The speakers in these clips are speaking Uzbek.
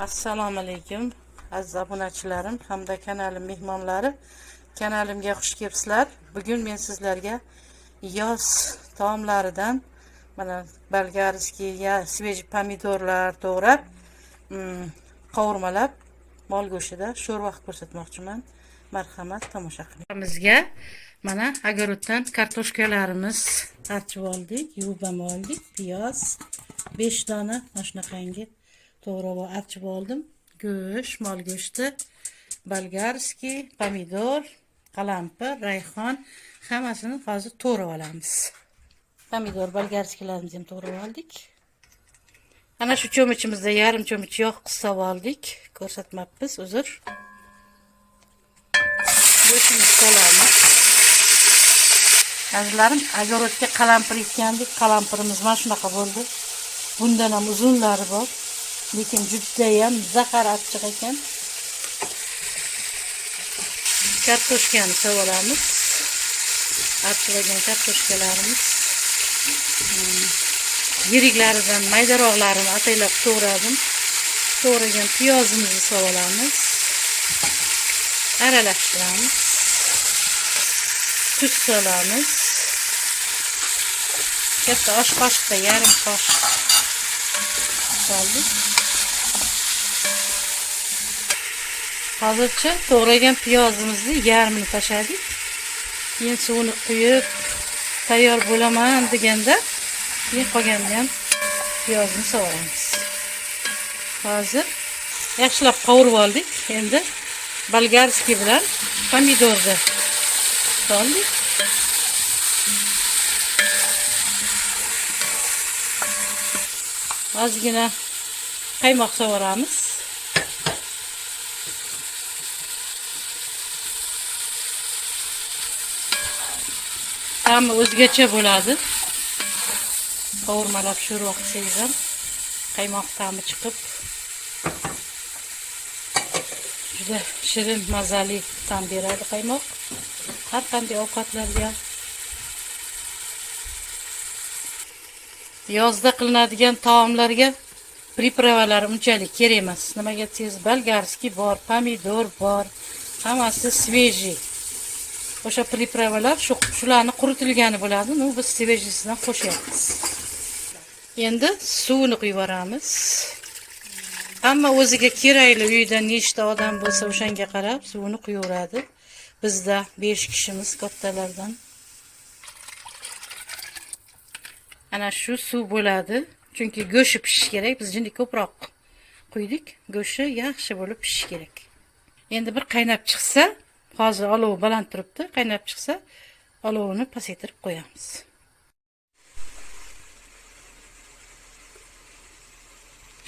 Assalomu alaykum aziz obunachilarim hamda kanalim mehmonlari. Kanalimga xush kelibsizlar. Bugun men sizlarga yoz taomlaridan mana bolgarskiy ya svejiy pomidorlar to'g'rab, qovurmalab mol go'shtida sho'rva qilib ko'rsatmoqchiman. Marhamat, tomosha qiling. Bizga mana огородdan kartoshkalarimiz archib oldik, yuvib ham oldik, piyoz 5 dona mana shunaqangi to'g'rab archib oldim. Go'sht, mol go'shti, bolgarskiy, pomidor, qalampir, rayhon hammasini hozir to'g'rab olamiz. Pomidor, bolgarskiylarimizni ham to'g'rab oldik. Ana shu cho'michimizda yarim cho'mich yog' qisib oldik. Ko'rsatmabmiz, uzr. Go'shtimizni solamiz. Azizlarim, огородga qalampir ekkandik. Qalampirimiz mana shunaqa bo'ldi. Bundan ham uzunlari bor. Lekin judayam zahar achchiq ekan. Kartoshkani solamiz. Archib olgan kartoshkalarimiz. Yiriklaridan maydaroqlarini ataylab to'g'radim. To'g'ragan piyozimizni solamiz. Aralashtiramiz. Tuz solamiz. Katta osh qoshiqda yarim qoshiq soldik. Hozircha to'g'ragan piyozimizni yarmini tashladik. Keyin suvini quyib tayyor bo'laman deganda keyin qolganini ham piyozni solamiz. Hozir yaxshilab qovurib oldik. Endi bolgarskiy bilan pomidorni soldik. Ozgina qaymoq solamiz. Ta'mi o'zgacha bo'ladi. Qovurmalab sho'rva qilsangiz ham qaymoq ta'mi chiqib juda shirin, mazali ta'm beradi qaymoq. Har qanday ovqatlarga. Yozda qilinadigan taomlarga pripravalar unchalik kerak emas. Nimaga desangiz, bolgarskiy bor, pomidor bor, hammasi svejiy. O'sha pripravalar shularni quritilgani bo'ladi. Ну, biz svejisidan qo'shyapmiz. Endi suvini quyib yuboramiz. Hamma o'ziga kerakli, uyda nechta odam bo'lsa o'shanga qarab suvini quyaveradi. Bizda 5 kishimiz kattalardan. Ana shu suv bo'ladi. Chunki go'shti pishishi kerak. Biz jinni ko'proq quydik. Go'shti yaxshi bo'lib pishishi kerak. Endi bir qaynab chiqsa, hozir olov baland turibdi, qaynab chiqsa olovini pasaytirib qo'yamiz.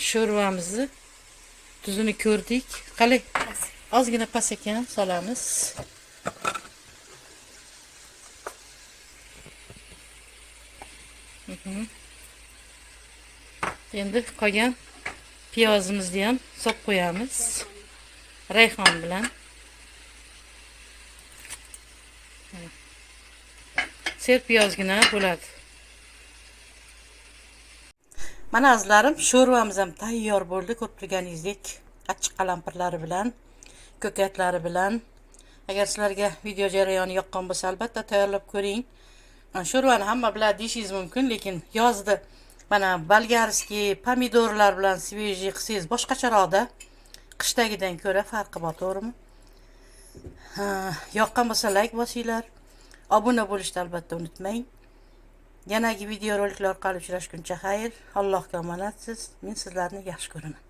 Sho'rvamizni tuzini ko'rdik. Qalay? Ozgina past ekan, solamiz. Endi qolgan piyozimizni ham solib qo'yamiz. Rayhon bilan. Serpiyozgina bo'ladi. Mana azizlarim, sho'rvamiz ham tayyor bo'ldi. Ko'rib turganingizdek, achchiq qalampirlari bilan, ko'katlari bilan. Agar sizlarga video jarayoni yoqqan bo'lsa, albatta tayyorlab ko'ring. Sho'rvani hamma biladi deyishingiz mumkin, lekin yozda mana bolgarskiy pomidorlar bilan svejiy qilsangiz boshqacharoqda, qishdagidan ko'ra farqi bor, to'g'rimi? Yoqqan bo'lsa like bosinglar. Obuna bo'lishni albatta unutmang. Yanagi video roliklar orqali uchrashguncha xayr. Allohga omonatsiz. Men sizlarni yaxshi ko'raman.